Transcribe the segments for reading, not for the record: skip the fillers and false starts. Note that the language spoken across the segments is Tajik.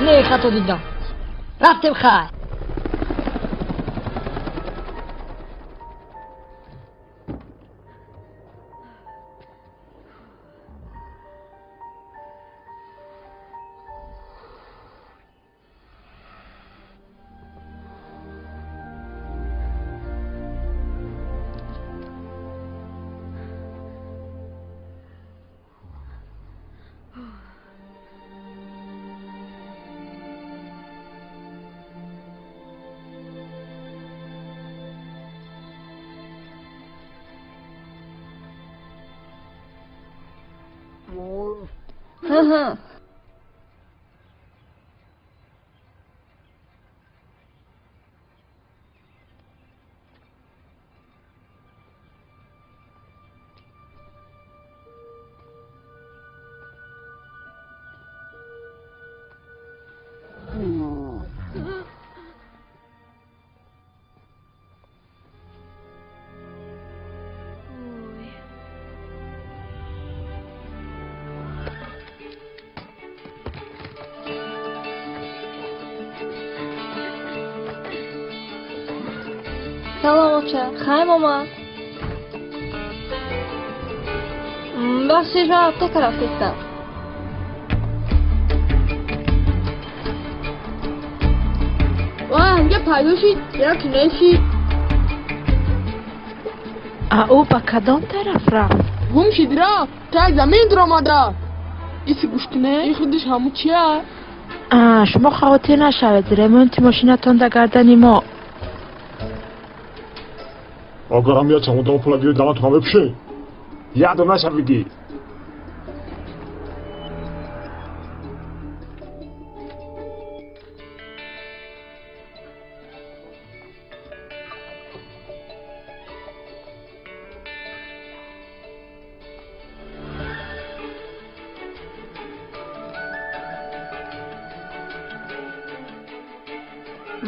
Не, хато дидам. Рафтем, хай. Ҳа. Салом, оча. Хай, мома. Бахшиш, ман аптека рафтистам. Ва, ҳамга пайдо шид, як нешид. А ӯ ба кадом тараф рафт? Гум шид, рафт. Таг замин дуромада. Иси гӯш куне, и худиш ҳаму чия? А, шумо хавотир нашавед, ремонти мошинатон дар гардани мо. Агар ҳам як чамодон пула гирӣ, даматон мепӯшед. Як дона шавиги.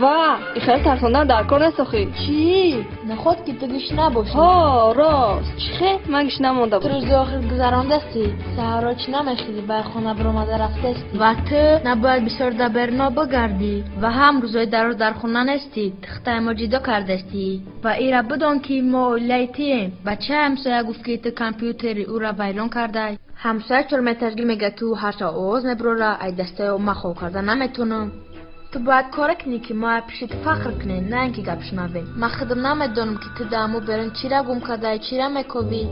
Ва, ихел тарсондан дар кор нест охӣ. Чӣ? Наход ки ту гишна бошӣ. Ҳо, рост. Чӣ хе? Ман гишна монда Ту будам. рӯзи охир гузарондастӣ. Саҳаро чӣ намехӯрӣ, ба хона биромада рафтастӣ. Ва ту набояд бисёр дар берно бигардӣ ва ҳам рӯзои дароз дар хона нестӣ. Тихтаи мо ҷидо кардастӣ. Ва ира бидон ки мо оилаи тием. Бачаи ҳамсоя гуфт ки ту компютери ӯра вайрон кардай. Ҳамсоя чорметажгӣ мегӯяд ки ӯ ҳар шаб овоз мебурора, ай дастаи ӯ ман хоб карда наметонам. Ту бояд коре кунӣ ки мо пиши ту фахр кунем, на ин ки гап шунавем. Ман худам намедонам ки ту дар ҳамун берун чира гум кардаи, чира мекобӣ.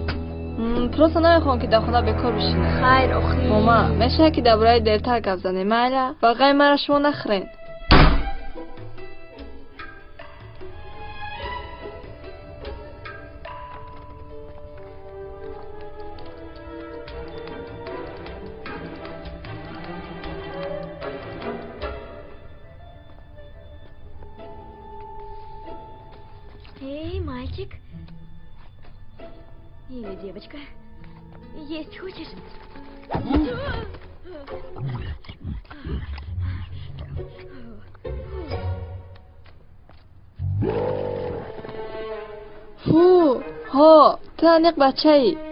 Просто намехоҳам ки дар хона бекор бишинам. Хайр, охӣ. Мома, мешавад ки дар бораи дертар гап занем, майла? Ба ғайр маро шумо нахӯрен. Эй, мальчик. Или девочка. Есть хочешь? Фу, ҳо, ту аниқ бачаӣ.